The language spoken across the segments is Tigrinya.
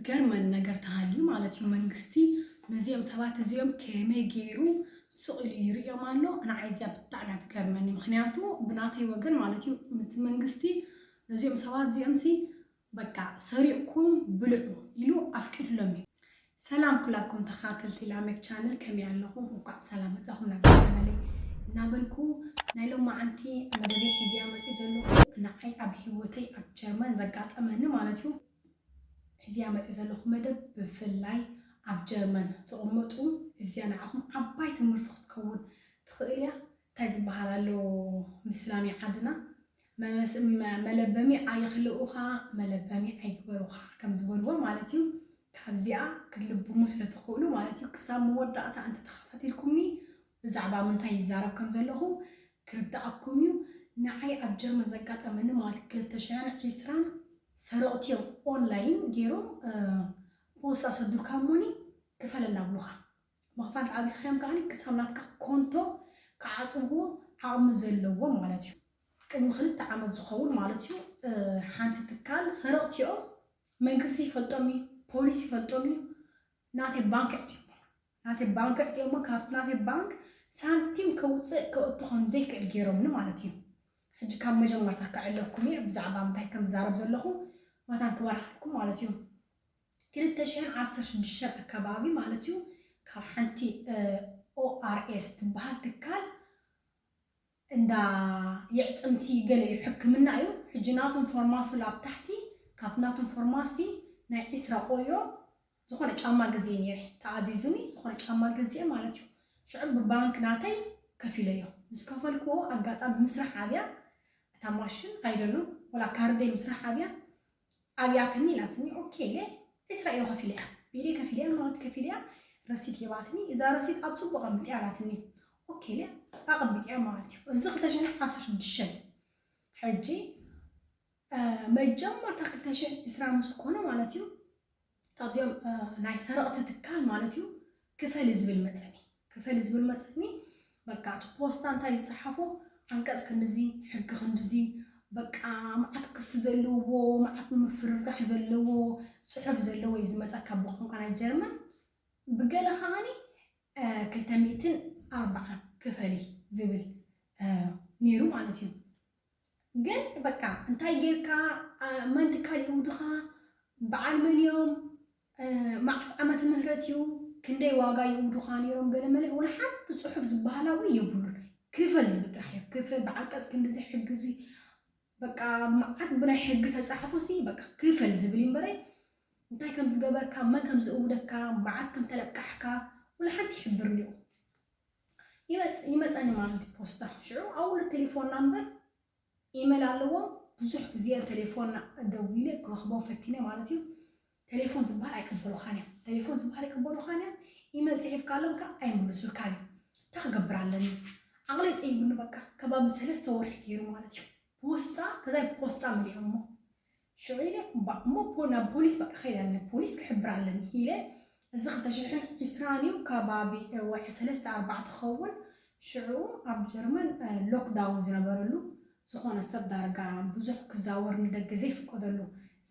ዝገርመን ነገር ተሃልዩ ማለት እዩ። መንግስቲ ነዚኦም ሰባት እዚኦም ከመይ ገይሩ ስቕ ኢሉ ይርእዮም ኣሎ? ንዓይ እዚኣ ብጣዕሚ እያ ትገርመኒ። ምኽንያቱ ብናተይ ወገን ማለት እዩ፣ እቲ መንግስቲ ነዚኦም ሰባት እዚኦም ሲ በቃ ሰሪቕኩም ብልዑ ኢሉ ኣፍቂድሎም እዩ። ሰላም ኩላትኩም ተኻተልቲ ላሜክ ቻነል፣ ከመይ ኣለኹም? እንኳዕ ሰላም መጻኹም ናብ ቻነለይ እናበልኩ፣ ናይ ሎማዓንቲ መደበይ ሒዝያ መፅእ ዘለኹ ንዓይ ኣብ ህይወተይ ኣብ ጀርመን ዘጋጠመኒ ማለት እዩ። ሒዝያ መፅእ ዘለኹ መደብ ብፍላይ ኣብ ጀርመን ትቕመጡ እዚኣ ንዓኹም ዓባይ ትምህርቲ ክትከውን ትኽእል እያ። እንታይ ዝበሃል ኣሎ ምስላ ናይ ዓድና፣ መመስ-፣ መ-፣ መለበሚ ኣይኽልኡኻ፣ መለበሚ ኣይግበሩኻ ከም ዝበልዎ ማለት እዩ። ካብዚኣ ክትልብሙ ስለ ትኽእሉ ማለት እዩ። ክሳብ መወዳእታ እንተተኸታቲልኩምኒ ብዛዕባ ምንታይ ይዛረብ ከም ዘለኹ ክርዳኣኩም እዩ። ንዓይ ኣብ ጀርመን ዘጋጠመኒ ማለት ክልተ ሽሕን ዕስራን ሰረቕቲ እዮም ኦንላይን ገይሮም፣ እ፣ ፖስታ ሰዱልካ እሞኒ ክፈለና ብሉኻ። መኽፋልቲ ኣቢኻዮም ከኣ ክሳብ ናትካ ኮንቶ ክዓጽውዎ ዓቕሚ ዘለዎም ማለት እዩ። ቅድሚ ክልተ ዓመት ዝኸውን ማለት እዩ፣ እ፣ ሓንቲ ትካል ሰረቕቲ እዮም። መንግስቲ ይፈልጦም እዩ፣ ፖሊስ ይፈልጦም እዩ። ናተይ ባንክ ዕጽዮሞ፣ ናተይ ባንክ ዕጽዮሞ፣ ካብቲ ናተይ ባንክ ሳንቲም ከውፅእ ከእቱ ከም ዘይክእል ገይሮምኒ ማለት እዩ። ሕጂ ካብ መጀመርታ ከዕለኩም እየ ብዛዕባ ምንታይ ከም ዝዛረብ ዘለኹ መታን ክበርሃልኩም ማለት እዩ። ክልተ ሽሕን ዓሰርተ ሽዱሽተን ኣከባቢ ማለት እዩ፣ ካብ ሓንቲ፣ እ፣ ኦ ኣር ኤስ ትበሃል ትካል እንዳ የዕጽምቲ ገለ እዩ፣ ሕክምና እዩ። ሕጂ ናቶም ፎርማሲ ኣብ ታሕቲ፣ ካብ ናቶም ፎርማሲ ናይ ዕስራ ኦይሮ ዝኾነ ጫማ ገዝየ ነይረ፣ ተኣዚዙኒ ዝኾነ ጫማ ገዝየ ማለት እዩ። ሽዑ ብባንክ ናተይ ከፊለዮ። ምስ ከፈልክዎ ኣጋጣሚ ምስራሕ ኣብያ እታ ማሽን፣ ኣይደኖ ወላ ካርደይ ምስራሕ ኣብያ፣ ኣብያትኒ ኢላትኒ። ኦኬ ኢለ፣ ዕስራ ኢሮ ከፊለ እያ፣ ብኢደይ ከፊለ እያ ማለት ከፊለ እያ። ረሲት ሂባትኒ፣ እዛ ረሲት ኣብ ጽቡቕ ኣቐምጥያ ኣላትኒ። ኦኬ ኢለ፣ ኣቐሚጠያ ማለት እዩ። እዚ ክልተ ሽሕን ዓሰርተ ሽዱሽተን። ሕጂ፣ እ፣ መጀመርታ ክልተ ሽሕን ዕስራን ምስ ኮነ ማለት እዩ፣ ካብዚኦም፣ እ፣ ናይ ሰረቕቲ ትካል ማለት እዩ፣ ክፈሊ ዝብል መጸኒ። ክፈሊ ዝብል መጸኒ። በቃ እቲ ፖስታ እንታይ ዝጸሓፎ፣ ዓንቀጽ ክንድዚ፣ ሕጊ ክንድዚ፣ በቃ መዓት ክሲ ዘለዎ፣ መዓት ምፍርራሕ ዘለዎ ጽሑፍ ዘለዎ እዩ ዝመጸካ ብቋንቋ ናይ ጀርመን። ብገለ ከዓኒ፣ እ፣ ክልተ ሚእትን ኣርባዓን ክፈሊ ዝብል፣ እ፣ ነይሩ ማለት እዩ። ግን በቃ እንታይ ጌርካ፣ እ፣ መን ትካል ይእውዱኻ፣ በዓል መን እዮም፣ እ፣ መዓስ ዓመተ ምህረት እዩ፣ ክንደይ ዋጋ ይእውዱኻ ነይሮም፣ ገለ መለ፣ ወላ ሓንቲ ጽሑፍ ዝበሃል እውን የብሉን። ክፈል ዝብል ጥራሕ እዩ። ክፈል ብዓንቀጽ ክንድዚ ሕጊ እዚ፣ በቃ መዓት ብናይ ሕጊ ተጻሕፉ ሲ፣ በቃ ክፈል ዝብል እዩ እምበረ፣ እንታይ ከም ዝገበርካ፣ መን ከም ዝእውደካ፣ መዓስ ከም ተለቃሕካ፣ ወላ ሓንቲ ይሕብር እኒኦ። ይመጽ-፣ ይመጸኒ ማለት እዩ ፖስታ። ሽዑ ኣብኡ ቴሌፎን ናምበር ኢመል ኣለዎም። ብዙሕ ግዜ ቴሌፎን ደዊለ ክረኽቦም ፈቲነ ማለት እዩ። ቴሌፎን ዝበሃል ኣይቅበሉኻን እዮም። ቴሌፎን ዝበሃል ኣይቅበሉኻን እዮም። ኢመል ጽሒፍካሎም ከኣ ኣይምልሱልካን እዮም። እንታይ ክገብር ኣለኒ? ዓቕለይ ጸይቡኒ በቃ። ከባቢ ሰለስተ ወርሒ ገይሩ ማለት እዩ። ፖስታ፣ ገዛይ ፖስታ መሊኦሞ። ሽዑ ኢለ፣ "እባ እሞ ፖ-፣ ናብ ፖሊስ በቃ ከይድ ኣለኒ፣ ፖሊስ ክሕብር ኣለኒ" ኢለ። እዚ ክልተ ሽሕን ዕስራን እዩ፣ ከባቢ፣ እ፣ ወርሒ ሰለስተ ኣርባዕተ ክኸውን። ሽዑ ኣብ ጀርመን፣ እ፣ ሎክዳውን ዝነበረሉ፣ ዝኾነ ሰብ ዳርጋ ብዙሕ ክዛወር ንደገ ዘይፍቀደሉ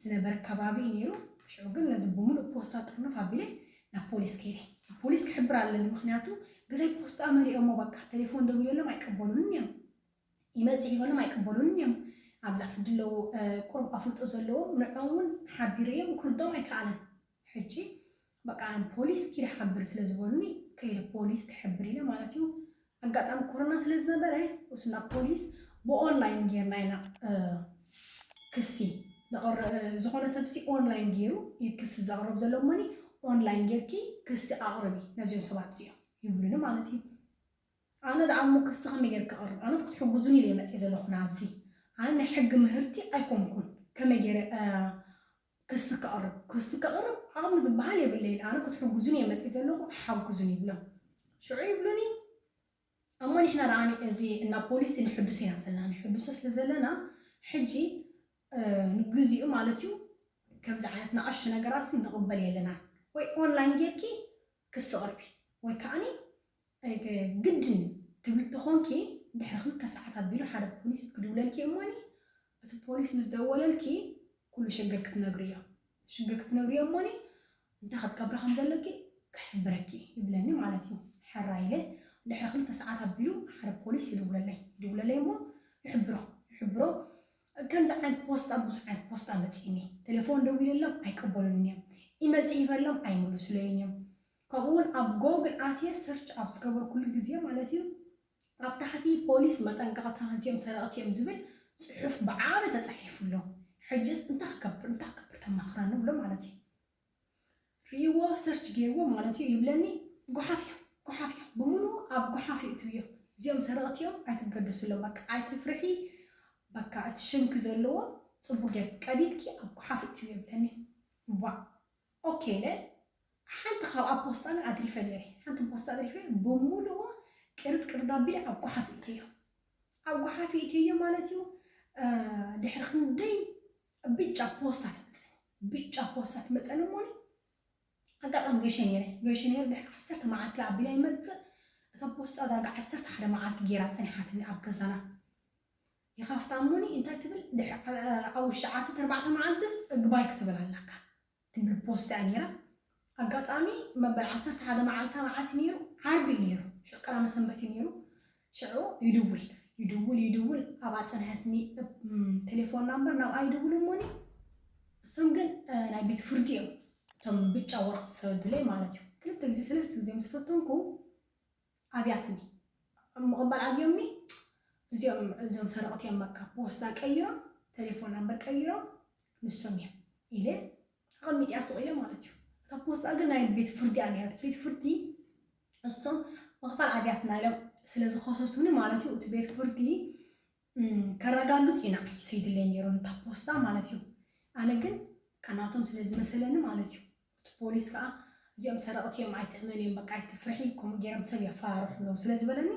ዝነበረ ከባቢ እዩ ነይሩ። ሽዑ ግን ነዚ ብምሉእ ፖስታ ጥርንፍ ኣቢለ ናብ ፖሊስ ከይደ። ፖሊስ ክሕብር ኣለኒ፣ ምኽንያቱ ገዛይ ፖስታ መሊኦሞ፣ በቃ ቴሌፎን ደዊለሎም ኣይቀበሉንን እዮም። ኢመል ጽሒፈሎም ኣይቅበሉንን እዮም። ኣብዚ ዓዲ ኣለዉ፣ እ፣ ቁሩብ ኣፍልጦ ዘለዎም፣ ንዕኦም እውን ሓቢረዮም ክርድኦም ኣይከኣለን። ሕጂ በቃ ፖሊስ ኪድ ሓብር ስለ ዝበሉኒ፣ ከይደ ፖሊስ ክሕብር ኢለ ማለት እዩ። ኣጋጣሚ ኮሮና ስለ ዝነበረ፣ እሱ ናብ ፖሊስ ብኦንላይን ጌርና ኢና፣ እ፣ ክሲ ነቕር-፣ እ፣ ዝኾነ ሰብሲ ኦንላይን ገይሩ እዩ ክሲ ዘቕርብ ዘሎ እሞኒ፣ ኦንላይን ጌርኪ ክሲ ኣቕርቢ ነዚኦም ሰባት እዚኦም ይብሉኒ ማለት እዩ። ኣነ ደኣ እሞ ክሲ ከመይ ገይረ ከቕርብ? ኣነስ ክትሕግዙኒ ኢለ መፅየ ዘለኹ ናብዚ። ኣነ ናይ ሕጊ ምህርቲ ኣይኮንኩን። ከመይ ገይረ፣ እ፣ ክሲ ከቕርብ? ክሲ ከቕርብ ዓቕሚ ዝበሃል የብለይን። ኣነ ክትሕግዙኒ እየ መፅየ ዘለኹ፣ ሓግዙኒ ይብሎም። ሽዑ ይብሉኒ፣ እሞ ንሕና ደኣ እዚ እና ፖሊስ ንሕዱስ ኢና ዘለና። ንሕዱሶ ስለ ዘለና፣ ሕጂ፣ እ፣ ንግዚኡ ማለት እዩ፣ ከምዚ ዓይነት ንኣሽቱ ነገራት ንቕበል የለናን። ወይ ኦንላይን ጌርኪ ክሲ ቅርቢ፣ ወይ ከዓኒ ግድን ትብሊ ተኾንኪ፣ ድሕሪ ክልተ ሰዓት ኣቢሉ ሓደ ፖሊስ ክድውለልኪ እሞኒ፣ እቲ ፖሊስ ምስ ደወለልኪ፣ ኩሉ ሽግር ክትነግርዮ። ሽግር ክትነግርዮ እሞኒ እንታይ ክትገብሪ ከም ዘለኪ ክሕብረኪ ይብለኒ ማለት እዩ። ሕራ ኢለ ድሕሪ ክልተ ሰዓት ኣቢሉ ሓደ ፖሊስ ይድውለለይ ይድውለለይ እሞ ይሕብሮ ይሕብሮ ከምዚ ዓይነት ፖስታ ብዙሕ ዓይነት ፖስታ መፂእኒ። ቴሌፎን ደዊለሎም ኣይቀበሉን እዮም። ኢመል ፅሒፈሎም ኣይምልሱለይን እዮም። ከምኡ እውን ኣብ ጎግል ኣትየ ሰርች ኣብ ዝገበርኩሉ ግዜ ማለት እዩ ኣብ ታሕቲ ፖሊስ መጠንቀቕታ እዚኦም ሰረቕቲ እዮም ዝብል ፅሑፍ ብዓቢ ተፃሒፉ ኣሎ። ሕጅስ እንታይ ክገብር እንታይ ክገብር ተማኽረኒ ብሎ ማለት እዩ። ርእይዎ ሰርች ገይርዎ ማለት እዩ ይብለኒ። ጎሓፍ እዮም ጎሓፍ እዮም ብምሉኡ ኣብ ጎሓፍ ይእትውዮ። እዚኦም ሰረቕቲ እዮም ኣይትገደስሎም በቃ ኣይትፍርሒ። በቃ እቲ ሽምኪ ዘለዎ ፅቡቅ ጌር ቀዲልኪ ኣብ ጎሓፍ ይእትውዮ ይብለኒ። ዋ ኦኬ ኢለ ሓንቲ ካብ ኣብ ፖስታ ግን ኣትሪፈ ነይረ። ሓንቲ ፖስታ ኣትሪፈ ብምሉኡ ቅርጥ ቅርጥ ኣቢለ ኣብ ጎሓፍ ይእትዮ። ኣብ ጎሓፍ ይእትዮ ማለት እዩ። ድሕሪ ክንደይ ብጫ ፖስታ ትመፀኒ ብጫ ፖስታ ትመፀኒ እሞኒ ኣጋጣሚ ገሸ ነይረ ገሸ ነይረ ድሕሪ ዓሰርተ መዓልቲ ኣቢላ ይመፅእ። እታ ፖስታ ዳርጋ ዓሰርተ ሓደ መዓልቲ ገይራ ፀኒሓትኒ ኣብ ገዛና። ይኸፍታ እሞኒ እንታይ ትብል ድሕሪ ኣብ ውሽጢ ዓሰርተ ኣርባዕተ መዓልትስ እግባይ ክትብል ኣለካ ትብል ፖስታ እያ ነይራ። ኣጋጣሚ መበል ዓሰርተ ሓደ መዓልታ መዓስ ነይሩ? ዓርቢ እዩ ነይሩ። ሽዑ ቀዳመ ሰንበት እዩ ነይሩ። ሽዑ ይድውል ይድውል ይድውል ኣብኣ ፀንሐትኒ። ቴሌፎን ናምበር ናብኣ ይድውል እሞኒ እሶም ግን ናይ ቤት ፍርዲ እዮም እቶም ብጫ ወረቅቲ ዝሰደዱለይ ማለት እዩ። ክልተ ግዜ ሰለስተ ግዜ ምስ ፈተንኩ ኣብያትኒ ምቕባል ኣብዮምኒ። እዚኦም እዞም ሰረቕቲ እዮም በቃ ፖስታ ቀይሮም ቴሌፎን ናምበር ቀይሮም ንሶም እዮም ኢለ ኣቐሚጥያ ሱቕ ኢለ ማለት እዩ። እታ ፖስታ ግን ናይ ቤት ፍርዲ እያ ነይራት። ቤት ፍርዲ እሶም ምኽፋል ኣብያትና ኢሎም ስለ ዝኸሰሱኒ ማለት እዩ እቲ ቤት ፍርዲ ከረጋግፅ እዩ ንዓይ ሰይድለይ ነይሩ ነታ ፖስታ ማለት እዩ። ኣነ ግን ካናቶም ስለ ዝመሰለኒ ማለት እዩ እቲ ፖሊስ ከዓ እዚኦም ሰረቕቲ እዮም ኣይትእመን እዮም በቃ ኣይትፍርሒ ከምኡ ገይሮም ሰብ የፈራርሑ ኣለዉ ስለ ዝበለኒ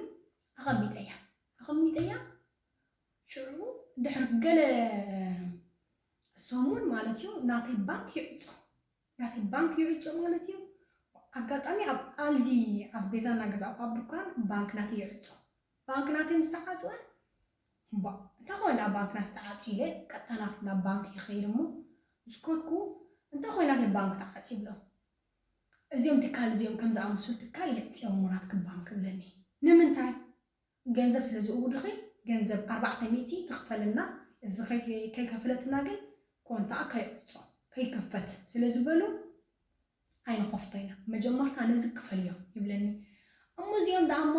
ኣቐሚጠያ ኣቐሚጠያ። ሽዑ ድሕሪ ገለ ሰሙን ማለት እዩ ናተይ ባንክ ይዕፆ ናተይ ባንክ ይዕፆ ማለት እዩ። ኣጋጣሚ ኣብ ኣልዲ ኣስቤዛ እናገዛእኩ ኣብ ድኳን ባንክ ናተይ ይዕፆ። ባንክ ናተይ ምስ ተዓፅወ እባ እንታይ ኮይኑ ናብ ባንክ ናተይ ተዓፂ ኢለ ቀጥታ ናብቲ ናብ ባንክ ይኸይድ እሞ ምስ ከድኩ እንታይ ኮይኑ ናተይ ባንክ ተዓፂ ይብሎ። እዚኦም ትካል እዚኦም ከም ዝኣመሰሉ ትካል የዕፅዮም እሞ ናትኪ ባንክ ይብለኒ። ንምንታይ? ገንዘብ ስለ ዝእውድኺ ገንዘብ ኣርባዕተ ሚእቲ ትኽፈልና እዚ ከይከፈለትና ግን ኮንታኣ ከይዕጾ ከይክፈት ስለ ዝበሉ ኣይንኸፍቶ ኢና መጀመርታ ነዚ ክፈልዮ ይብለኒ። እሞ እዚኦም ደኣ እሞ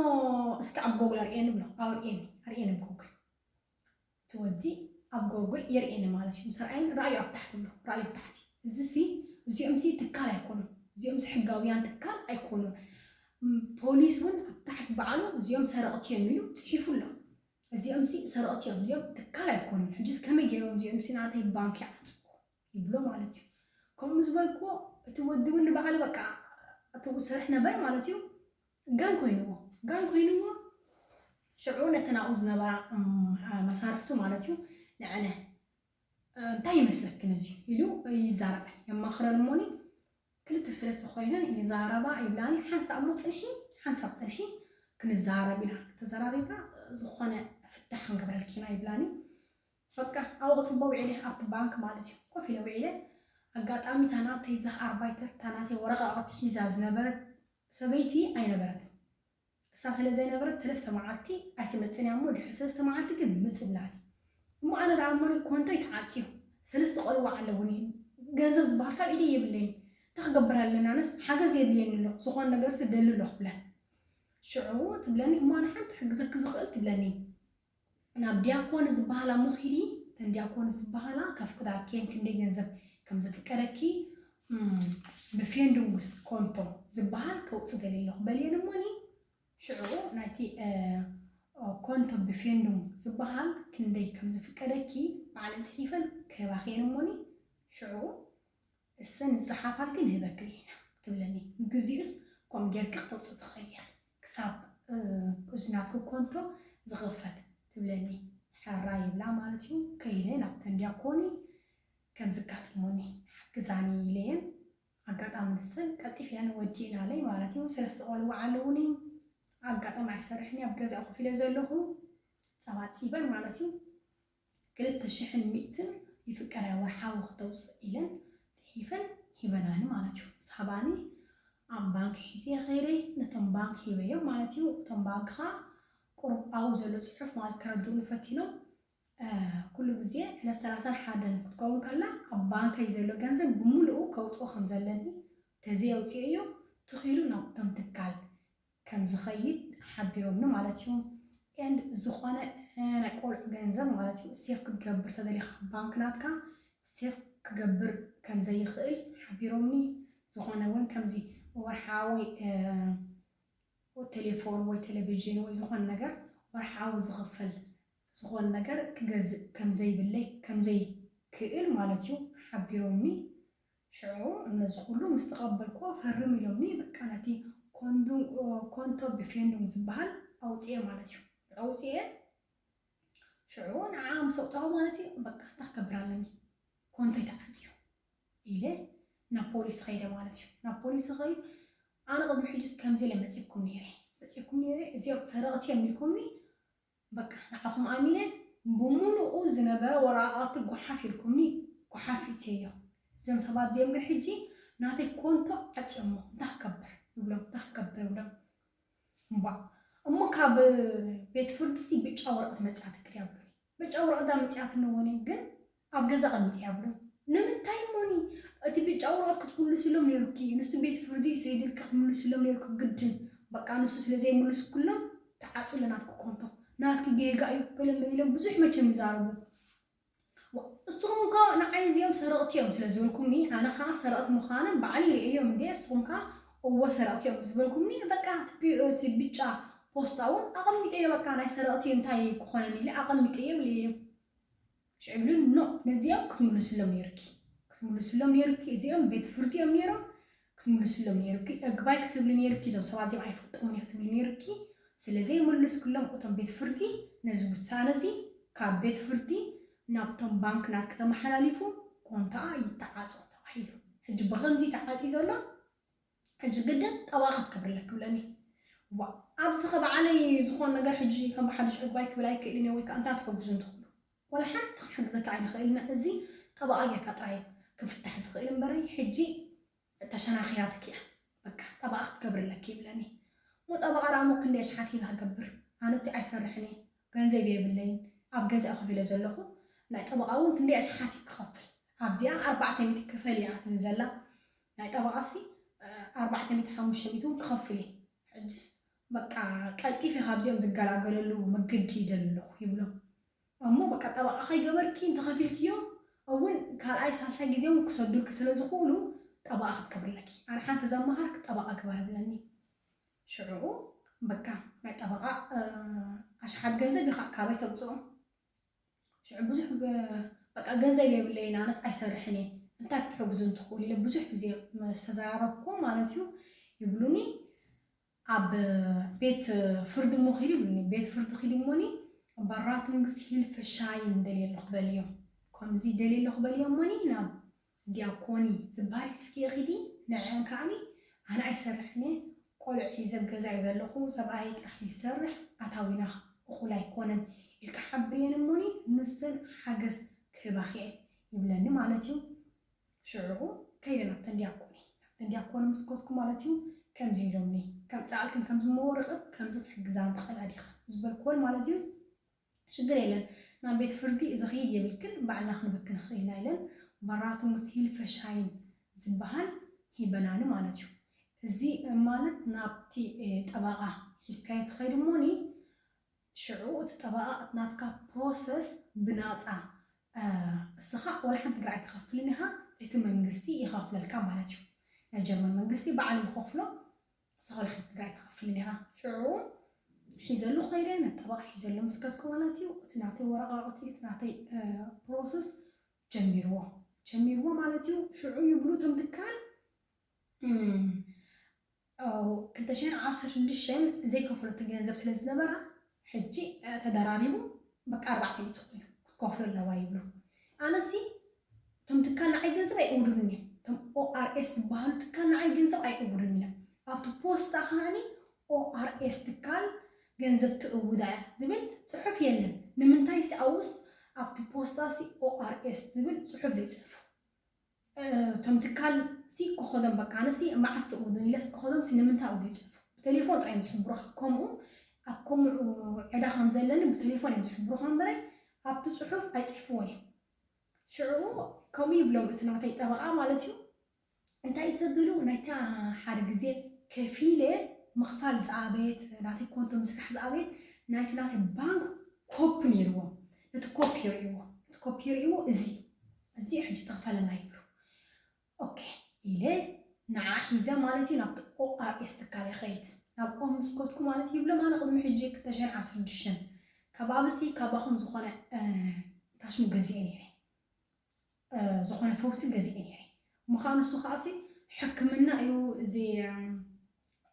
እስኪ ኣብ ጎግል ኣርእየኒ ብሎ ኣርእየኒ ኣርእየኒ ኣብ ጎግል እቲ ወዲ ኣብ ጎግል የርእየኒ ማለት እዩ ምስ ረኣየኒ ረኣዩ ኣብ ታሕቲ ብሎ ረኣዩ ኣብ ታሕቲ እዚሲ እዚኦምሲ ትካል ኣይኮኑን እዚኦምሲ ሕጋውያን ትካል ኣይኮኑን ፖሊስ እውን ኣብ ታሕቲ ባዕሉ እዚኦም ሰረቕቲ እዮም ኢሉ ፅሒፉ ኣሎ። እዚኦምሲ ሰረቕቲ እዮም እዚኦም ትካል ኣይኮኑን ሕጂስ ከመይ ገይሮም እዚኦምሲ ናተይ ባንክ ይዓፅዎ ይብሎ ማለት እዩ። ከምኡ ምስ በልክዎ እቲ ወዲ እውን ንባዕሉ በቃ እቲ ዝሰርሕ ነበር ማለት እዩ ጋን ኮይንዎ ጋን ኮይንዎ ሽዑ ነተን ኣብኡ ዝነበራ መሳርሕቱ ማለት እዩ ንዕነ እንታይ ይመስለክን እዚ ኢሉ ይዛረበ የማኽረን እሞኒ ክልተ ሰለስተ ኮይነን ይዛረባ ይብላኒ ሓንሳብ እሞ ፅንሒ ሓንሳብ ፅንሒ ክንዛረብ ኢና ተዘራሪብና ዝኾነ ፍታሕ ክንገብረልኪ ኢና ይብላኒ በቃ ኣብኡ ክፅበ ውዒለ ኣብቲ ባንክ ማለት እዩ ኮፍ ኢለ ውዒለ ኣጋጣሚ ታናተይ ዘኽኣርባይተር ታናተይ ወረቃቕቲ ሒዛ ዝነበረት ሰበይቲ ኣይነበረትን እሳ ስለ ዘይነበረት ሰለስተ መዓልቲ ኣይትመፅን እያ እሞ ድሕሪ ሰለስተ መዓልቲ ግን ምፅ ብላኒ እሞ ኣነ ደኣ እሞ ኮንተይ ተዓፅዩ ሰለስተ ቆልዋ ኣለውኒ ገንዘብ ዝበሃል ካብ ኢደይ የብለይን እንታይ ክገብር ኣለና ኣነስ ሓገዝ የድልየኒ ኣሎ ዝኾነ ነገርሲ ደሊ ኣለኹ ብለን ሽዑ ትብለኒ እሞ ኣነ ሓንቲ ክሕግዘኪ ዝኽእል ትብለኒ ናብ ዲያኮን ዝበሃላ እሞ ኺዲ እተን ዲያኮን ዝበሃላ ከፍቅዳልኪ እየን ክንደይ ገንዘብ ከም ዝፍቀደኪ ብፌንዱንግስ ኮንቶ ዝበሃል ከውፅእ ደልየ ኣለኹ በልየን እሞኒ ሽዑ ናይቲ ኮንቶ ብፌንዱንግ ዝበሃል ክንደይ ከም ዝፍቀደኪ ባዕለን ፅሒፈን ክህባኺ እየን እሞኒ ሽዑ እሰን ዝፀሓፋልኪ ንህበክን ኢና ትብለኒ። ንግዚኡስ ከምኡ ጌርኪ ክተውፅኢ ትኽእሊ ኢኺ ክሳብ እዚ ናትኪ ኮንቶ ዝኽፈት ትብለኒ። ሕራይ ይብላ ማለት እዩ። ከይደ ናብተን ዲያኮኒ ከምዚ ኣጋጢሙኒ ሓግዛኒ ኢለየን። ኣጋጣሚ ንሰን ቀልጢፈን ወዲእናለይ ማለት እዩ። ሰለስተ ቆልዑ ኣለዉኒ። ኣጋጣሚ ኣይሰርሕን እየ ኣብ ገዛ ኮፍ ኢለ ዘለኹ ፀባ ፂበን ማለት እዩ። ክልተ ሽሕን ሚእትን ይፍቀዳ ወርሓዊ ክተውፅእ ኢለን ይፈን ሂበናኒ ማለት እዩ። ሳባኒ ኣብ ባንክ ሒዘ ከይደ ነቶም ባንክ ሂበዮም ማለት እዩ። እቶም ባንክ ኸዓ ቁሩብ ኣብኡ ዘሎ ፅሑፍ ማለት ከረድኡኒ ፈቲኖም። ኩሉ ግዜ ዕለት ሰላሳን ሓደን ክትከውን ከላ ኣብ ባንከይ ዘሎ ገንዘብ ብምሉኡ ከውፅኦ ከም ዘለኒ፣ ተዘየውፅኤዮ ትኺሉ ናብቶም ትካል ከም ዝኸይድ ሓቢሮምኒ ማለት እዩ። And ዝኾነ ናይ ቆልዑ ገንዘብ ማለት እዩ ሴፍ ክትገብር ተደሊኻ ባንክ ናትካ ሴፍ ክገብር ከም ዘይኽእል ሓቢሮምኒ። ዝኾነ እውን ከምዚ ወርሓዊ ቴሌፎን ወይ ቴሌቪዥን ወይ ዝኾነ ነገር ወርሓዊ ዝኽፈል ዝኾነ ነገር ክገዝእ ከም ዘይብለይ ከም ዘይክእል ማለት እዩ ሓቢሮምኒ። ሽዑ እነዚ ኩሉ ምስ ተቐበልኩዎ ፈርም ኢሎምኒ። በቃ ነቲ ኮንቶ ብፌንዱም ዝበሃል ኣውፅኤ ማለት እዩ። ኣውፅኤ ሽዑ ንዓ ምስ ኣውፃኹ ማለት እዩ በቃ እንታይ ክገብር ኣለኒ፣ ኮንቶይ ተዓፅዩ ኢለ ናብ ፖሊስ ኸይደ ማለት እዩ። ናብ ፖሊስ ኸይድ ኣነ ቅድሚ ሕጅስ ከምዚ ኢለ መፂኩም ነይረ መፂኩም ነይረ እዚኦም ሰረቕቲ እዮም ኢልኩምኒ በቃ ንዓኹም ኣሚነ ብምሉኡ ዝነበረ ወረቓቕቲ ጓሓፍ ኢልኩምኒ ጓሓፍ ኢትየዮ። እዞም ሰባት እዚኦም ግን ሕጂ ናተይ ኮንቶ ዓፅዮሞ እንታይ ክገብር ይብሎም እንታይ ክገብር ይብሎም። እምባ እሞ ካብ ቤት ፍርድሲ ብጫ ወረቐት መፅኣትኪ ድያ ብሉኒ። ብጫ ወረቐት ዳ መፅኣትኒ እወኒ ግን ኣብ ገዛ ኣቐሚጠያ ብሉኒ። ንምንታይ እሞኒ እቲ ብጫ ወረቐት ክትምልስሎም ነይሩኪ። ንሱ ቤት ፍርዲ ሰይድልኪ ክትምልስሎም ነይሩኪ ግድን። በቃ ንሱ ስለ ዘይምልስኩሎም ተዓፅዩ ኣሎ ናትኪ ኮንቶ። ናትኪ ጌጋ እዩ ገለ ኢሎም ብዙሕ መቸም ይዛረቡ። እስኹም እኮ ንዓይ እዚኦም ሰረቕቲ እዮም ስለ ዝበልኩምኒ ኣነ ከዓ ሰረቕቲ ምዃኖም ባዕለይ ርእየዮም እንዴ እስኹም ከዓ እወ ሰረቕቲ እዮም ምስ በልኩምኒ በቃ እቲ ብጫ ፖስታ እውን ኣቐሚጠዮ በቃ ናይ ሰረቕቲ እንታይ ክኾነኒ ኢለ ኣቐሚጠዮ ብለዮም። ሽዑ ይብሉኒ ኖ ነዚኦም ክትምልስሎም ነይርኪ ክትምልስሎም ነይርኪ እዚኦም ቤት ፍርዲ እዮም ነይሮም ክትምልስሎም ነይርኪ እግባይ ክትብሊ ነይርኪ እዞም ሰባት እዚኦም ኣይፈልጦምን እየ ክትብሊ ነይርኪ ስለ ዘይምልስክሎም እቶም ቤት ፍርዲ ነዚ ውሳነ እዚ ካብ ቤት ፍርዲ ናብቶም ባንክ ናትኪ ተመሓላሊፉ ኮንታኣ ይተዓፆ ተባሂሉ ሕጂ ብኸምዚ ተዓፅዩ ዘሎ ሕጂ ግድን ጠበቓ ክትገብርለኪ ብለኒ ዋ ኣብዚ ኸባዓለይ ዝኾን ነገር ሕጂ ከም ብሓድሽ እግባይ ክብል ኣይክእልን እየ ወይ ከዓ እንታይ ትሕግዙ እንትኽእሉ ዋላ ሓንቲ ክንሕግዘካ ኣይንኽእልና እዚ ጠበቓ ጌርካ ጥራይ ክፍታሕ ዝኽእል እምበረይ ሕጂ ተሸናኺራትኪ እያ በቃ ጠበቓ ክትገብርለኪ ይብለኒ እሞ ጠበቓ ደኣ እሞ ክንደይ ኣሽሓት ሂበ ክገብር ኣነስ ኣይሰርሕን እየ ገንዘብ የብለይን ኣብ ገዛ ኮፍ ኢለ ዘለኹ ናይ ጠበቓ እውን ክንደይ ኣሽሓት ክኸፍል ኣብዚኣ ኣርባዕተ ሚእቲ ክፈል እያ ትብል ዘላ ናይ ጠበቓሲ ኣርባዕተ ሚእቲ ሓሙሽተ ሚእቲ እውን ክኸፍል እየ ሕጅስ በቃ ቀልጢፈ ካብዚኦም ዝገላገለሉ መገዲ ይደሊ ኣለኹ ይብሎ እሞ በቃ ጠበቓ ከይገበርኪ እንተኸፊልክዮ እውን ካልኣይ ሳልሳይ ግዜ እውን ክሰዱልኪ ስለ ዝኽእሉ ጠበቓ ክትገብርለኪ ኣነ ሓንቲ ዘመሃርክ ጠበቓ ግበር ብለኒ ሽዑ በቃ ናይ ጠበቓ ኣሽሓት ገንዘብ ኢኻ ካበይ ተምፅኦ ሽዑ ብዙሕ በቃ ገንዘብ የብለይን ኣነስ ኣይሰርሕን እየ እንታይ ክትሕግዙ እንትኽእሉ ኢለ ብዙሕ ግዜ ምስ ተዘራረብኩ ማለት እዩ ይብሉኒ ኣብ ቤት ፍርዲ እሞ ኺዲ ይብሉኒ ቤት ፍርዲ ኺዲ እሞኒ ባራቱንግስ ሂልፈ ሻይን ደልየ ኣለኹ በልዮም ከምዚ ደልየ ኣለኹ በልዮም እሞኒ ናብ ዲያኮኒ ዝበሃል ሒዝክዮ ኺዲ ንዐን ከዓኒ ኣነ ኣይሰርሕን እየ ቆልዑ ሒዘ ኣብ ገዛ እየ ዘለኹ ሰብኣየይ ጥራሕ ይሰርሕ ኣታዊና እኹል ኣይኮነን ኢልካ ሓብርየን እሞኒ ንሰን ሓገዝ ክህባኺ እየን ይብለኒ ማለት እዩ ሽዑ ከይደ ናብተን ዲያኮኒ ናብተን ዲያኮኒ ምስ ከድኩ ማለት እዩ ከምዚ ኢሎምኒ ከምፅኣልክን ከምዚ መወረቐት ከምዚ ክሕግዛ ንትኽእላ ዲኻ ዝበልክወን ማለት እዩ ሽግር የለን ናብ ቤት ፍርዲ እዚ ኽይድ የብልክን ባዕልና ክንብክ ንኽእል ኢና ኢለን ባራቱንግስ ሂልፈ ሻይን ዝበሃል ሂበናኒ ማለት እዩ እዚ ማለት ናብቲ ጠበቓ ሒዝካዮ ትኸይድ እሞኒ ሽዑ እቲ ጠበቓ ናትካ ፕሮሰስ ብናፃ እስኻ ወላ ሓንቲ ግራ ኣይትኸፍልን ኢኻ እቲ መንግስቲ ይኸፍለልካ ማለት እዩ ናይ ጀርመን መንግስቲ ባዕሉ ይኸፍሎ ንስኻ ወላ ሓንቲ ትግራይ ትኸፍልን ኢኻ ሽዑ ሒዘሉ ኸይደ ነጠበቕ ሒዘሉ ምስ ከድኩ ማለት እዩ እቲ ናተይ ወረቓቕቲ እቲ ናተይ ፕሮሰስ ጀሚርዎ ጀሚርዎ ማለት እዩ ሽዑ ይብሉ እቶም ትካል ክልተ ሽሕን ዓሰርተ ሽዱሽተን ዘይከፈለቱ ገንዘብ ስለ ዝነበራ ሕጂ ተደራሪቡ በቃ ኣርባዕተ ሚእቲ ኮይኑ ክትከፍሎ ኣለዋ ይብሉ ኣነሲ እቶም ትካል ንዓይ ገንዘብ ኣይእውዱን እዮም እቶም ኦኣርኤስ ዝበሃሉ ትካል ንዓይ ገንዘብ ኣይእውዱን እዮም ኣብቲ ፖስታ ከዓኒ ኦኣርኤስ ትካል ገንዘብ ትእውዳ እያ ዝብል ፅሑፍ የለን ንምንታይ ሲ ኣውስ ኣብቲ ፖስታ ሲ ኦኣርኤስ ዝብል ፅሑፍ ዘይፅሕፉ እቶም ትካል ሲ ክኸዶም በቃ ኣነሲ መዓስ ትእውዱን ኢለስ ክኸዶም ሲ ንምንታይ እዩ ዝፅሑፉ? ብቴሌፎን ጥራይ እዮም ዝሕብሩኻ። ከምኡ ኣብ ከምኡ ዕዳ ከም ዘለኒ ብቴሌፎን እዮም ዝሕብሩኻ እምበረይ ኣብቲ ፅሑፍ ኣይፅሕፍዎን እዮም። ሽዑ ከምኡ ይብሎም እቲ ናተይ ጠበቓ ማለት እዩ። እንታይ ይሰድሉ ናይታ ሓደ ግዜ ከፊለ ምኽፋል ዝኣበየት ናተይ ኮንቶ ምስራሕ ዝኣበየት ናይቲ ናተይ ባንክ ኮፒ ነይርዎ። ነቲ ኮፒ ይርእይዎ ነቲ ኮፒ ይርእይዎ እዚ እዚ ሕጂ ተኽፈለና ይብሉ። ኦኬ ኢለ ንዓ ሒዘ ማለት እዩ ናብቲ ኦኣርኤስ ትካል ይኸይድ። ናብኦም ምስ ከድኩ ማለት ይብሎም ኣነ ቅድሚ ሕጂ ክልተ ሽሕን ዓሰርተ ሽዱሽተን ከባቢ ሲ ካባኹም ዝኾነ ታሽሙ ገዚኤ ነይረ። ዝኾነ ፈውሲ ገዚኤ ነይረ። ምዃኑ እሱ ከዓሲ ሕክምና እዩ እዚ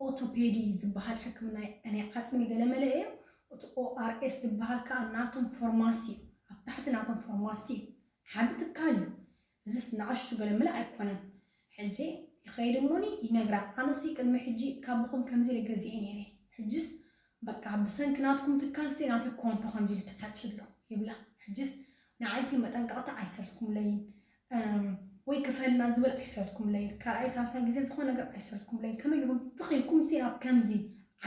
ኦርቶፔዲ ዝበሃል ሕክምና ናይ ዓፅሚ ገለመለ እዩ። እቲ ኦኣርኤስ ዝበሃል ከዓ ናቶም ፎርማሲ እዩ። ኣብ ታሕቲ ናቶም ፎርማሲ እዩ። ሓንቲ ትካል እዩ። እዚስ ንኣሽቱ ገለመለ ኣይኮነን። ሕጂ ይኸይድ እሞኒ ይነግራ ኣነሲ ቅድሚ ሕጂ ካባኹም ከምዚ ኢለ ገዚኤ ነይረ። ሕጅስ በቃ ብሰንኪ ናትኩም ትካልሲ ናተይ ኮንቶ ከምዚ ኢሉ ተዓፅዩ ኣሎ ይብላ። ሕጅስ ንዓይሲ መጠንቀቕታ ኣይሰድኩምለይን ወይ ክፈልና ዝብል ኣይሰድኩምለይን ካልኣይ ሳልሳይ ግዜ ዝኾነ ነገር ኣይሰድኩምለይን ከመይ ገይሩም ትኽኢልኩም ሲ ናብ ከምዚ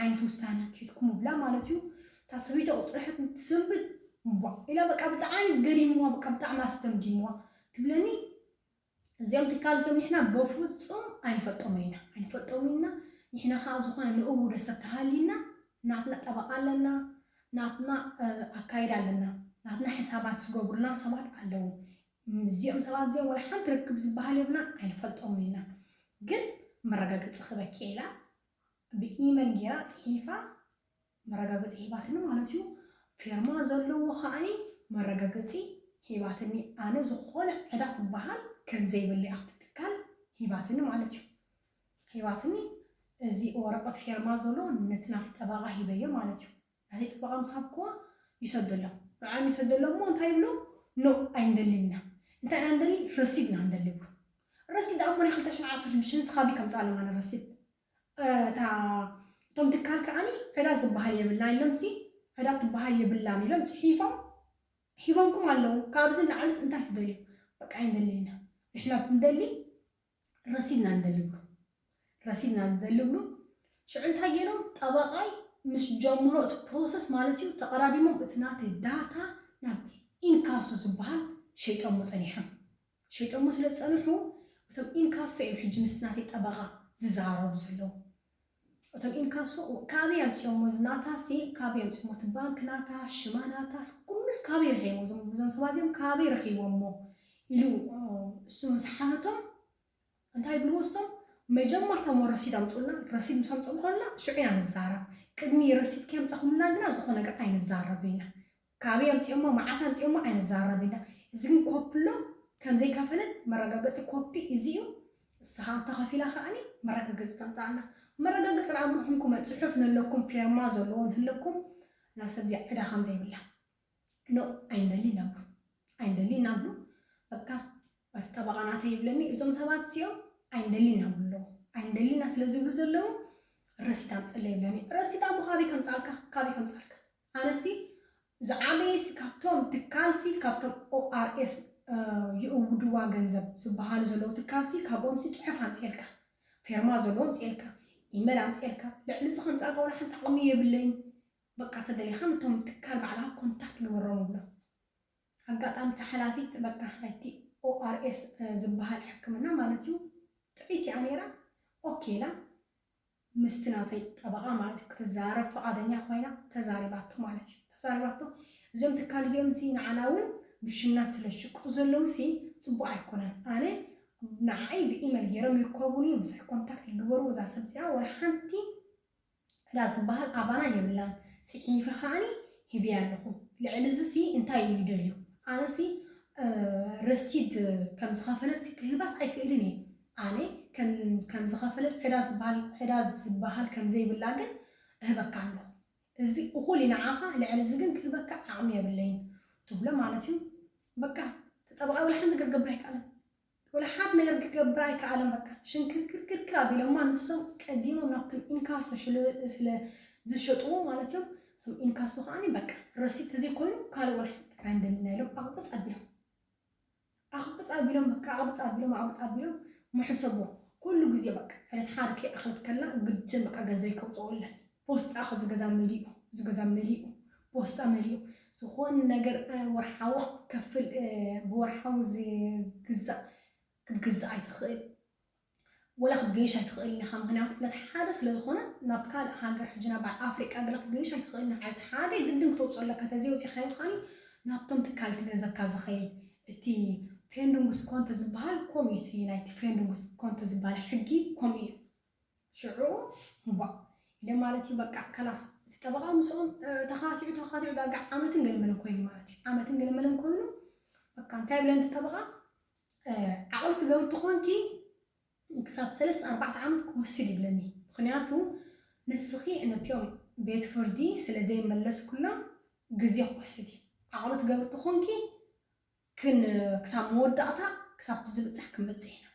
ዓይነት ውሳነ ኬድኩም ብላ ማለት እዩ። እታ ሰበይቲ ኣብኡ ፅርሐት እንትሰንብድ እምቧ ኢላ በቃ ብጣዕሚ ገሪምዋ በቃ ብጣዕሚ ኣስተምዲምዋ ትብለኒ። እዚኦም ትካል እዚኦም ንሕና በፍፁም ኣይንፈልጦም ኢና ኣይንፈልጦም ኢና። ንሕና ከዓ ዝኾነ ንእውደ ሰብ ተሃሊና ናትና ጠበቃ ኣለና ናትና ኣካይዳ ኣለና ናትና ሕሳባት ዝገብሩና ሰባት ኣለዉ። እዚኦም ሰባት እዚኦም ወላ ሓንቲ ርክብ ዝበሃል የብና ኣይንፈልጦም ኢና። ግን መረጋገፂ ክበኪ ኢላ ብኢመል ጌራ ፅሒፋ መረጋገፂ ሂባትኒ ማለት እዩ። ፌርማ ዘለዎ ከዓኒ መረጋገፂ ሂባትኒ ኣነ ዝኾነ ዕዳ ትበሃል ከም ዘይብለይ ኣብቲ ትካል ሂባትኒ ማለት እዩ። ሂባትኒ እዚ ወረቐት ፌርማ ዘሎ ነቲ ናተይ ጠበቓ ሂበዮ ማለት እዩ። ናተይ ጠበቓ ምስ ሃብክዎ ይሰደሎ ንዓም ይሰደሎ እሞ እንታይ ይብሎ ኖ ኣይንደልን ኢና እንታይ ኢና ንደሊ ረሲድ ኢና ንደሊ ይብሉ። ረሲድ ኣብ ናይ ክልተ ሽሕን ዓሰርተ ሽዱሽተን ስኻቢ ከምፃ ኣለማነ ረሲድ እታ እቶም ትካል ከዓኒ ዕዳ ዝበሃል የብልና ኢሎም ሲ ዕዳ ትበሃል የብላን ኢሎም ፅሒፎም ሂቦምኩም ኣለዉ። ካብዚ ንዓልስ እንታይ ትደልዩ? በቃ ኣይንደልን ኢና ንሕና ትንደሊ ረሲድና ንደሊ ብሉ ረሲድና ንደሊ ብሉ። ሽዑ እንታይ ገይሮም ጠበቃይ ምስ ጀምሮ እቲ ፕሮሰስ ማለት እዩ ተቀዳዲሞም እቲ ናተይ ዳታ ናብ ኢንካሶ ዝበሃል ሸይጦሞ ፀኒሖም። ሸይጦሞ ስለ ዝፀንሑ እቶም ኢንካሶ እዮም ሕጂ ምስ ናተይ ጠበቃ ዝዘራረቡ ዘለዉ። እቶም ኢንካሶ ካበይ ኣምፅኦሞ እዚ ናታ ሲ ካበይ ኣምፅኦሞ እቲ ባንክ ናታ ሽማ ናታ ኩሉስ ካበይ ረኪቦሞ እዞም ሰባት እዚኦም ካበይ ረኪቦሞ ኢሉ እሱ ምስ ሓተቶም እንታይ ይብልዎ እሶም መጀመርታ ሞ ረሲድ ኣምፁልና ረሲድ ምስ ኣምፅኡ ከላ ሽዑ ኢና ንዛረብ ቅድሚ ረሲድ ከየምፃኹምልና ግና ዝኾነ ነገር ኣይንዛረብ ኢና። ካበይ ኣምፂኦሞ መዓስ ኣምፂኦሞ ኣይንዛረብ ኢና። እዚ ግን ኮፕሎ ከም ዘይከፈለት መረጋገፂ ኮፒ እዚ እዩ። ንስኻ እንተኸፊላ ከዓኒ መረጋገፂ ተምፃኣና። መረጋገፂ ደኣ እሞ ኮንኩም ፅሑፍ ንህለኩም ፌርማ ዘለዎ ንህለኩም እዛ ሰብ እዚኣ ዕዳ ከም ዘይብላ ኖ ኣይንደሊ ነብሉ ኣይንደሊ እናብሉ በቃ እቲ ጠበቓ ናተይ ይብለኒ እዞም ሰባት እዚኦም ኣይንደሊ እናብሉ ኣለዉ። ኣይንደሊና ስለ ዝብሉ ዘለዉ ረሲት ኣምፅለይ ይብለኒ። ረሲት ኣሞ ካበይ ከምፃልካ ካበይ ከምፃልካ ኣነሲ ዝዓበየሲ ካብቶም ትካልሲ ካብቶም ኦኣርኤስ ይእውድዋ ገንዘብ ዝበሃሉ ዘለዉ ትካልሲ ካብኦምሲ ፅሑፍ ኣምፅኤልካ ፌርማ ዘለዎ ኣምፅኤልካ ኢመል ኣምፅኤልካ ልዕሊ እዚ ከምፃልካ ወላ ሓንቲ ዓቕሚ የብለይን። በቃ ተደሊኻ ነቶም ትካል ባዕልኻ ኮንታክት ግበሮም ብሎ ኣጋጣሚ ተሓላፊት በቃ ናይቲ ኦኣርኤስ ዝበሃል ሕክምና ማለት እዩ ጥዕይቲ እያ ነይራ። ኦኬ ኢላ ምስቲ ናተይ ጠበቓ ማለት እዩ ክትዛረብ ፍቓደኛ ኮይና ተዛሪባቶ ማለት እዩ። ተዛሪባቶ እዞም ትካል እዚኦም ሲ ንዓና እውን ብሽምና ስለ ዝሽቅጡ ዘለዉ ሲ ፅቡቅ ኣይኮነን። ኣነ ንዓይ ብኢመል ገይሮም ይርከቡኒ ምሳይ ኮንታክት ይግበሩ እዛ ሰብ እዚኣ ወላ ሓንቲ ዕዳ ዝበሃል ኣባና የብላን። ፅሒፈ ከዓኒ ሂብያ ኣለኹ። ልዕሊ እዚ ሲ እንታይ እዩ ይደልዩ? ኣነ ሲ ረሲድ ከም ዝኸፈለት ሲ ክህባስ ኣይክእልን እየ። ኣነ ከም ዝኸፈለት ዕዳ ዝበሃል ዕዳ ዝበሃል ከም ዘይብላ ግን እህበካ ኣለኹ። እዚ እኹል እዩ ንዓኻ፣ ልዕሊ እዚ ግን ክህበካ ዓቕሚ የብለይን ትብሎ ማለት እዩ። በቃ ተጠበቓ ወላ ሓንቲ ነገር ክገብር ኣይከኣለን። ወላ ሓንቲ ነገር ክገብር ኣይከኣለን። በቃ ሽንክርክርክርክር ኣቢሎማ ንሶም ቀዲሞም ናብቶም ኢንካሶ ስለ ዝሸጥዎ ማለት እዮም። እቶም ኢንካሶ ከዓኒ በቃ ረሲት ተዘይኮይኑ ካልእ ወላ ሓንቲ ነገር ኣይንደልን ኢና ኢሎም ኣቕብፅ ኣቢሎም ኣቕብፅ ኣቢሎም በቃ ኣቕብፅ ኣቢሎም ኣቕብፅ ኣቢሎም ምሕሰቦ። ኩሉ ግዜ በቃ ዕለት ሓደ ከይኣኽለት ከላ ግድን በቃ ገንዘብ ከውፅኦለን። ፖስጣ ዝገዛ መሊኡ ዝገዛ መሊኡ ፖስጣ መሊኡ ዝኾነ ነገር ወርሓዊ ክትከፍል ብወርሓዊ ዝግዛእ ክትግዛእ ኣይትኽእል። ወላ ክትገይሽ ኣይትኽእልን ኢኻ። ምክንያቱ ዕለት ሓደ ስለ ዝኾነ ናብ ካልእ ሃገር ሕጂ ናብ ኣፍሪቃ ገለ ክትገይሽ ኣይትኽእልን። ዕለት ሓደ ግድን ክተውፅኦ ኣለካ። ተዘይወፂኻዮ ከዓኒ ናብቶም ትካል እቲ ገንዘብካ ዝኸይድ እቲ ፔንዱንጉስ ኮንተ ዝበሃል ከምኡ እዩ። እቲ ናይቲ ፔንዱንጉስ ኮንተ ዝበሃል ሕጊ ከምኡ እዩ። ሽዑ እምቧ ኢለ ማለት እዩ። በቃ ከላስ እቲ ጠበቓ ምስኦም ተኻቲዑ ተኻቲዑ ዳርጋ ዓመትን ገለመለን ኮይኑ ማለት እዩ። ዓመትን ገለመለን ኮይኑ በቃ እንታይ ብለን እቲ ጠበቓ ዓቕሊ ትገብር ተኾንኪ ክሳብ ሰለስተ ኣርባዕተ ዓመት ክወስድ ይብለኒ። ምኽንያቱ ንስኺ ነቲኦም ቤት ፍርዲ ስለ ዘይመለስኩሎም ግዜ ክወስድ እዩ። ዓቕሊ ትገብር ተኾንኪ ክን ክሳብ መወዳእታ ክሳብ ዝብፃሕ ክንበፅሕ ኢና።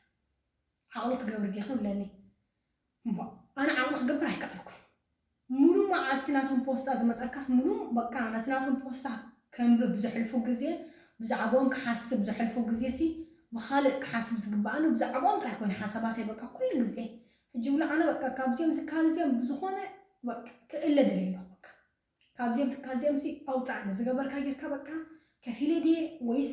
ዓቕሊ ትገብር ዲኺ ይብለኒ። እሞ ኣነ ዓቕሊ ክገብር ኣይከኣልኩ። ሙሉ መዓልቲ ናቶም ፖስታ ዝመፀካስ ሙሉ በቃ ነቲ ናቶም ፖስታ ከንብብ ብዘሕልፉ ግዜ ብዛዕባኦም ክሓስብ ዘሕልፉ ግዜ ሲ ብኻልእ ክሓስብ ዝግባኣኒ ብዛዕባኦም ጥራሕ ኮይኑ ሓሳባተይ በቃ ኩሉ ግዜ ሕጂ ብሎ ኣነ በቃ ካብዚኦም ትካል እዚኦም ብዝኾነ በቃ ክእለ ደልየ ኣለኹ በቃ ካብዚኦም ትካል እዚኦም ሲ ኣውፃእኒ ዝገበርካ ጌርካ በቃ ከፊለ ድየ ወይስ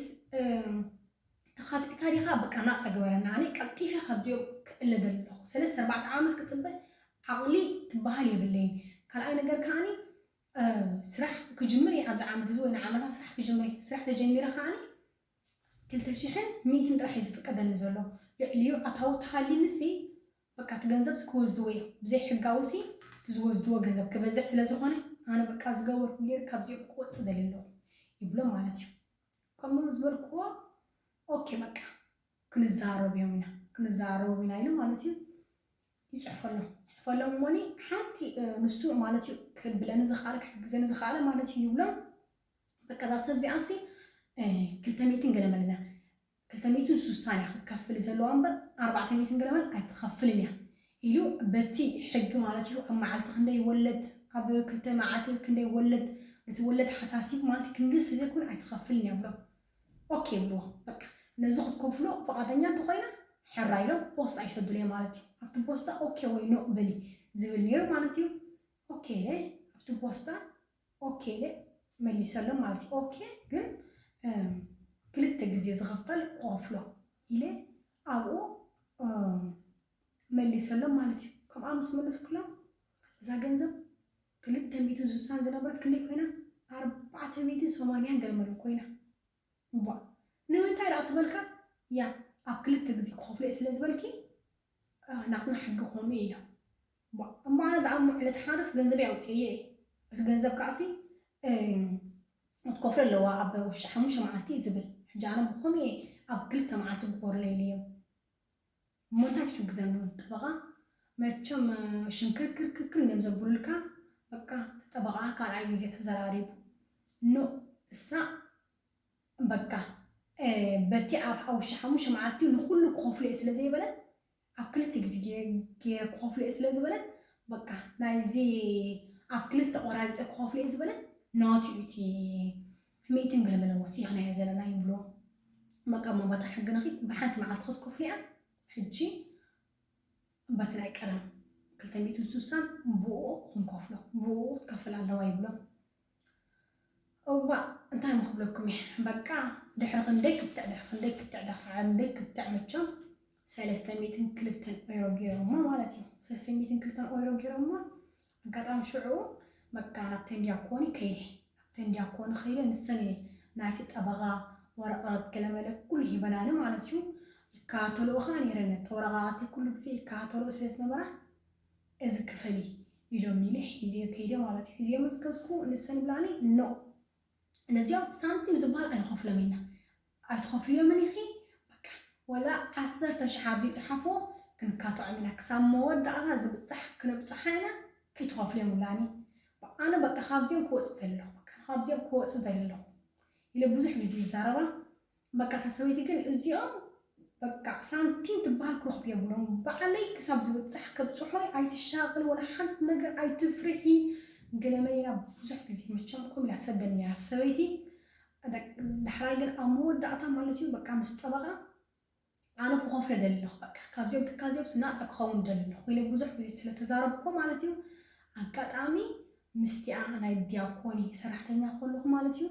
ተኻቲዕካ ዲኻ በቃ ናፃ ግበረና ኣነ ቀልጢፈ ካብዚኦም ክእለ ደሊ ኣለኹ ሰለስተ ኣርባዕተ ዓመት ክፅበ ዓቕሊ ትበሃል የብለይን ካልኣይ ነገር ከዓኒ ስራሕ ክጅምር እየ ኣብዚ ዓመት እዚ ወይ ንዓመታ ስራሕ ክጅምር እየ ስራሕ ተጀሚረ ከዓኒ ክልተ ሽሕን ሚእትን ጥራሕ እዩ ዝፍቀደኒ ዘሎ ልዕሊኡ ኣታዊ ተሃሊኒ ሲ በቃ እቲ ገንዘብ ክወስድዎ እዮም ብዘይ ሕጋዊ ሲ እቲ ዝወስድዎ ገንዘብ ክበዝሕ ስለ ዝኾነ ኣነ በቃ ዝገበርኩ ገይሩ ካብዚኦም ክወፅእ ደሊ ኣለኹ ይብሎ ማለት እዩ ከምኡ ዝበልክዎ ኦኬ በቃ ክንዛረብ እዮም ኢና ክንዛረብ ኢና ኢሉ ማለት እዩ ይፅሕፈሎም ይፅሕፈሎም እሞኒ ሓንቲ ንሱ ማለት እዩ ክብለኒ ዝኽኣለ ክሕግዘኒ ዝኽኣለ ማለት እዩ ይብሎም በቃ እዛ ሰብ እዚኣ ሲ ክልተ ሚእትን ገለ መለና ክልተ ሚእትን ሱሳን እያ ክትከፍል ዘለዋ እምበር ኣርባዕተ ሚእትን ገለ መል ኣይትኸፍልን እያ ኢሉ በቲ ሕጊ ማለት እዩ ኣብ መዓልቲ ክንደይ ወለድ ኣብ ክልተ መዓልቲ ክንደይ ወለድ ነቲ ወለድ ሓሳሲብ ማለት ክንዲ ዝተዘይኮነ ኣይትኸፍልን እያ ብሎ ኦኬ ይብልዎ በቃ ነዚ ክትከፍሎ ፍቓደኛ እንተኾይና ሕራ ኢሎም ፖስታ ይሰዱለይ ማለት እዩ ኣብቲ ፖስታ ኦኬ ወይ ኖ በሊ ዝብል ነይሩ ማለት እዩ ኦኬ ኢለ ኣብቲ ፖስታ ኦኬ ኢለ መሊሰሎም ማለት እዩ ኦኬ ግን ክልተ ግዜ ዝኽፈል ክኸፍሎ ኢለ ኣብኡ መሊሰሎም ማለት እዩ ከምኣ ምስ መለስኩሎም እዛ ገንዘብ ክልተ ሚእትን ስሳን ዝነበረት ክንደይ ኮይና ኣርባዕተ ሚእትን ሰማንያን ገለ መለ ኮይና እባ ንምንታይ ደኣ ተበልካ ያ ኣብ ክልተ ግዜ ክኸፍሎ እየ ስለ ዝበልኪ ናትና ሕጊ ከምኡ እዩ እሞ ኣነ ደኣ እሞ ዕለት ሓደስ ገንዘበይ ኣውፅኤ እየ እቲ ገንዘብ ከዓሲ ክትከፍሎ ኣለዋ ኣብ ውሽጢ ሓሙሽተ መዓልቲ እዩ ዝብል ሕጂ ኣነ ብኸምኡ እየ ኣብ ክልተ መዓልቲ ክገብሩለይ ኢለ እዮም እሞ እንታይ ትሕግዘኒ ጠበቓ መቸም ሽንክርክርክርክር እዮም ዘብሉልካ በቃ ጠበቓ ካልኣይ ግዜ ተዘራሪቡ ኖ እሳ በቃ በቲ ኣብ ውሽጢ ሓሙሽተ መዓልቲ ንኩሉ ክኸፍሎ እየ ስለ ዘይበለት ኣብ ክልተ ግዜ ገይረ ክኸፍሎ እየ ስለ ዝበለት በቃ ናይዚ ኣብ ክልተ ቆራሪፀ ክኸፍሎ እየ ዝበለት ናቱ እዩ እቲ ሚእትን ገለ መለ ወሲኽናዮ ዘለና ይብሎ በቃ እሞ በታ ሕጊ ንኺድ ብሓንቲ መዓልቲ ክትከፍሎ እያ ሕጂ በቲ ናይ ቀደም ክልተ ሚእትን ስሳን ብኡ ክንከፍሎ ብኡ ክትከፍል ኣለዋ ይብሎ እዋ እንታይ ምክብለኩም እየ በቃ ድሕሪ ክንደይ ክትዕ ድሕሪ ክንደይ ክትዕ ድሕሪ ክንደይ ክትዕ መቸም ሰለስተ ሚእትን ክልተን ኦይሮ ገይሮማ ማለት እዩ ሰለስተ ሚእትን ክልተን ኦይሮ ገይሮማ ኣጋጣሚ ሽዑ በቃ ናብተን ዲያኮኒ ከይደ ናብተን ዲያኮኒ ከይደ ንሰን እየ ናይቲ ጠበቓ ወረቐት ገለመለ ኩሉ ሂበናኒ ማለት እዩ ይከታተልኦ ከዓ ነይረን ተወረቓቐተይ ኩሉ ግዜ ይከታተልኦ ስለ ዝነበራ እዚ ክፈሊ ኢሎም ኢለ ሒዝዮ ከይደ ማለት እዩ ሒዝዮ ምስ ከድኩ ንሰን ይብላኒ ኖ ነዚኦም ሳንቲም ዝበሃል ኣይንኸፍሎም ኢና ኣይትኸፍልዮምን ኢኺ በቃ ወላ ዓሰርተ ሽሕ ኣብዚ ይፅሓፍዎ ክንካትዖም ኢና ክሳብ መወዳእታ ዝብፃሕ ክነብፅሓ ኢና ከይትኸፍልዮም ይብላኒ ኣነ በቃ ካብዚኦም ክወፅ ደሊ ኣለኹ በቃ ካብዚኦም ክወፅ ደሊ ኣለኹ ኢለ ብዙሕ ግዜ ይዛረባ በቃ እታ ሰበይቲ ግን እዚኦም በቃ ሳንቲም ትበሃል ክረኽቡ የብሎም ባዕለይ ክሳብ ዝብፃሕ ከብፅሖ ኣይትሻቐል ወላ ሓንቲ ነገር ኣይትፍርሒ ገለመለ ኢላ ብዙሕ ግዜ መቸም ከምኡ ኢላ ትሰደኒ እያ ሰበይቲ ዳሕራይ ግን ኣብ መወዳእታ ማለት እዩ በቃ ምስ ጠበቓ ኣነ ክኸፍሎ ደሊ ኣለኹ፣ በቃ ካብዚኦም ትካል እዚኦም ናፃ ክኸውን ደሊ ኣለኹ ኢለ ብዙሕ ግዜ ስለተዛረብኩ ማለት እዩ። ኣጋጣሚ ምስቲኣ ናይ ዲያኮኒ ሰራሕተኛ ከለኹ ማለት እዩ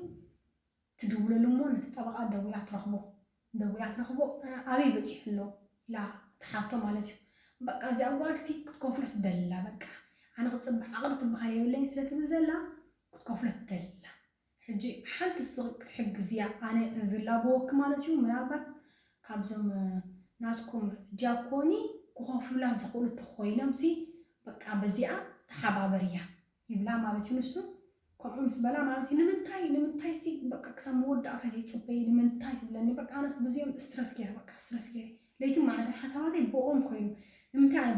ትድውለሉ እሞ ነቲ ጠበቓ ደዊላ ትረኽቦ፣ ደዊላ ትረኽቦ፣ ኣበይ በፂሑ ኣሎ ኢላ ትሓቶ ማለት እዩ። በቃ እዚኣ ጓልሲ ክትከፍሎ ትደሊ ኣላ፣ በቃ ኣነ ክፅባሕ ዓቕሊ ትበሃል የብለይን ስለትብል ዘላ ክትከፍሎ ትደሊ ኣላ። ሕጂ ሓንቲ ክትሕግዝ እያ ኣነ ዝላበወኪ ማለት እዩ። ምናልባት ካብዞም ናትኩም ዲያኮኒ ክኸፍሉላ ዝኽእሉ ተኾይኖም ሲ በቃ በዚኣ ተሓባበርያ ይብላ ማለት እዩ። ንሱ ከምኡ ምስ በላ ማለት እዩ ንምንታይ ንምንታይ ሲ በቃ ክሳብ መወዳእታ ዘይፅበይ ንምንታይ ትብለኒ በቃ ኣነስ ብዚኦም ስትረስ ገይረ በቃ ስትረስ ገይረ ለይትን መዓልትን ሓሳባተይ ብኦም ኮይኑ ንምንታይ ኣነ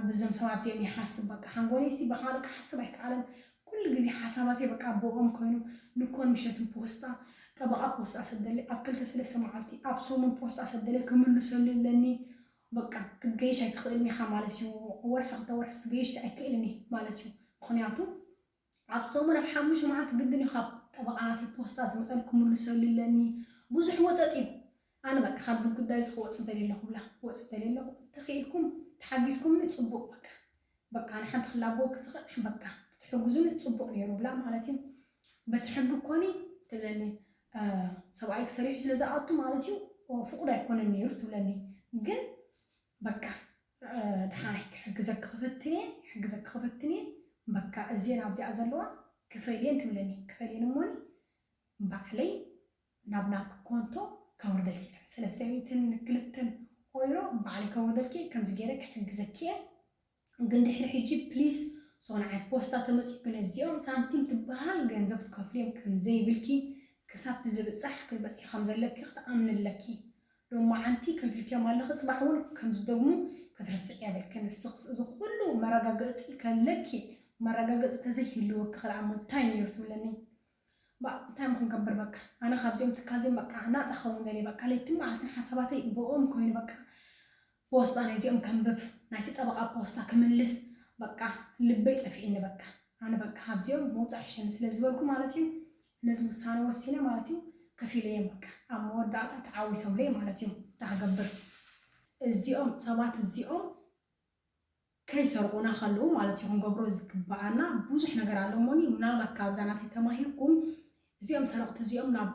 ብዞም ሰባት እዚኦም ይሓስብ በቃ ሓንጎለይ ሲ ብካልእ ክሓስብ ኣይከኣለን። ኩሉ ግዜ ሓሳባተይ በቃ ብኦም ኮይኑ ንኮን ምሸትን ፖስታ ጠበቓ ፖስታ ሰደለይ ኣብ ክልተ ሰለስተ መዓልቲ ኣብ ሰሙን ፖስታ ሰደለይ ክምልሰሉ ኣለኒ። በቃ ክትገይሽ ኣይትኽእልን ኢኻ ማለት እዩ። ወርሒ ክልተ ወርሒ ክገይሽ ኣይክእልን እየ ማለት እዩ። ምኽንያቱ ኣብ ሰሙን ኣብ ሓሙሽተ መዓልቲ ግድን እዩ ካብ ጠበቓ ናተይ ፖስታ ዝመፀሉ ክምልሰሉ ኣለኒ። ብዙሕ ወጠጥ እዩ። ኣነ በቃ ካብዚ ጉዳይ እዚ ክወፅእ ደልየ ኣለኹ ብላ ክወፅእ ደልየ ኣለኹ። እንተኽኢልኩም ተሓጊዝኩምኒ ፅቡቕ በቃ በቃ ንሓንቲ ክላበወኪ ዝኽእል በቃ ትትሕግዙኒ ፅቡቕ ነይሩ ብላ ማለት እዩ። በቲ ሕጊ ኮኒ ትብለኒ ሰብኣይ ክሰሪሑ ስለ ዝኣቱ ማለት እዩ ፍቁድ ኣይኮነን ነይሩ ትብለኒ። ግን በቃ ደሓን ክሕግዘኪ ክፍትን እየ ክሕግዘኪ ክፍትን እየ በቃ እዚአን ኣብዚኣ ዘለዋ ክፈልየን ትብለኒ። ክፈልየን እሞኒ ባዕለይ ናብ ናትኪ ኮንቶ ከውርደልኪ ሰለስተ ሚእትን ክልተን ኮይሮ ባዕለይ ከውርደልኪ ከምዚ ገይረ ክሕግዘኪ እየ። ግን ድሕሪ ሕጂ ፕሊስ ዝኾነ ዓይነት ፖስታ ተመፂኡ ግን እዚኦም ሳንቲም ትበሃል ገንዘብ ትከፍልዮም ከም ዘይብልኪ ክሳብ ትዝብፃሕ ክትበፅሒ ከም ዘለኪ ክትኣምኒ ኣለኪ። ሎማዓንቲ ከፊልክዮም ኣለኺ ፅባሕ እውን ከም ዝደግሙ ክትርስዕ የብልክን። ንስኽስ እዚ ኩሉ መረጋገፂ ከለኪ መረጋገፂ ተዘይህልወኪ ክልኣሞ እንታይ ነይሩ ትብለኒ። ባ እንታይ ሞ ክንገብር በቃ ኣነ ካብዚኦም ትካል እዚኦም በቃ ናፃ ክኸውን ደልየ በቃ ለይትን መዓልትን ሓሳባተይ ብኦም ኮይኑ በቃ ፖስታ ናይዚኦም ከንብብ ናይቲ ጠበቓ ፖስታ ክምልስ በቃ ልበይ ጠፊእኒ በቃ ኣነ በቃ ካብዚኦም ምውፃእ ይሕሸኒ ስለ ዝበልኩ ማለት እዩ ነዚ ውሳነ ወሲነ ማለት እዩ ከፊለዮም በቃ ኣብ መወዳእታ ተዓዊቶምለይ ማለት እዩ እንታይ ክገብር እዚኦም ሰባት እዚኦም ከይሰርቑና ከለዉ ማለት እዩ ክንገብሮ ዝግበኣና ብዙሕ ነገር ኣሎ እሞኒ ምናልባት ካብዛ ናተይ ተማሂርኩም እዚኦም ሰረቕቲ እዚኦም ናብ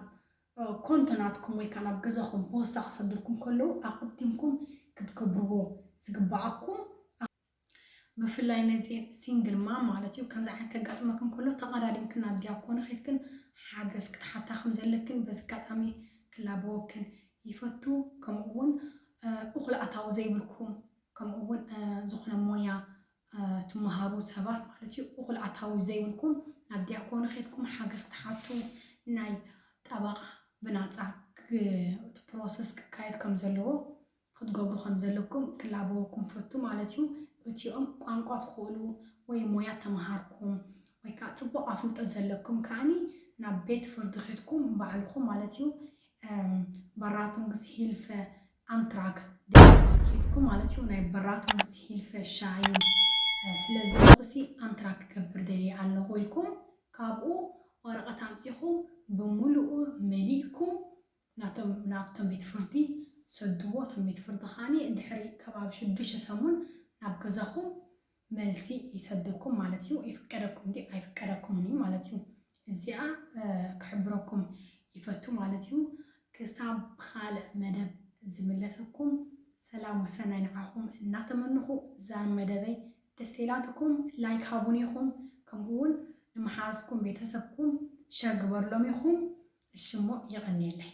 ኮንቶ ናትኩም ወይ ከዓ ናብ ገዛኹም ፖስታ ክሰድልኩም ከለዉ ኣቐዲምኩም ክትገብርዎ ዝግበኣኩም ብፍላይ ነዚ ሲንግል ማም ማለት እዩ ከምዚ ዓይነት ከጋጥመክን ከሎ ተቐዳዲምክን ናብ ዲያኮን ኸይድክን ሓገዝ ክትሓታ ከም ዘለክን በዚ ኣጋጣሚ ክላበወክን ይፈቱ። ከምኡ እውን እኹል ኣታዊ ዘይብልኩም ከምኡ እውን ዝኾነ ሞያ ትመሃሩ ሰባት ማለት እዩ እኹል ኣታዊ ዘይብልኩም ናብ ዲያኮን ኸይድኩም ሓገዝ ክትሓቱ ናይ ጠበቓ ብናፃ እቲ ፕሮሰስ ክካየድ ከም ዘለዎ ክትገብሩ ከም ዘለኩም ክላበወኩም ፈቱ ማለት እዩ። እቲኦም ቋንቋ ትኽእሉ ወይ ሞያ ተምሃርኩም ወይ ከዓ ፅቡቕ ኣፍልጦ ዘለኩም ከዓኒ ናብ ቤት ፍርዲ ኬድኩም ባዕልኹም ማለት እዩ በራቱንግስ ሂልፈ ኣምትራክ ኬድኩም ማለት እዩ ናይ በራቱንግስ ሂልፈ ሻይን ስለ ዝደረኹሲ ኣምትራክ ክገብር ደልየ ኣለኹ ኢልኩም ካብኡ ወረቐት ኣምፂኹም ብምሉኡ መሊእኩም ናቶም ናብቶም ቤት ፍርዲ ሰድዎ እቶም ቤት ፍርዲ ከዓኒ ድሕሪ ከባቢ ሽዱሽተ ሰሙን ናብ ገዛኹም መልሲ ይሰደኩም ማለት እዩ። ይፍቀደኩም ድዩ ኣይፍቀደኩምን እዩ ማለት እዩ። እዚኣ ክሕብረኩም ይፈቱ ማለት እዩ። ክሳብ ብኻልእ መደብ ዝምለሰኩም ሰላም ወሰናይ ንዓኹም እናተመንኹ እዛ መደበይ ደስ ኢላትኩም ላይክ ሃቡኒ ኢኹም ከምኡ እውን ንመሓዝኩም ቤተሰብኩም ሸር ግበርሎም ኢኹም። እሽሞ የቐንየለይ።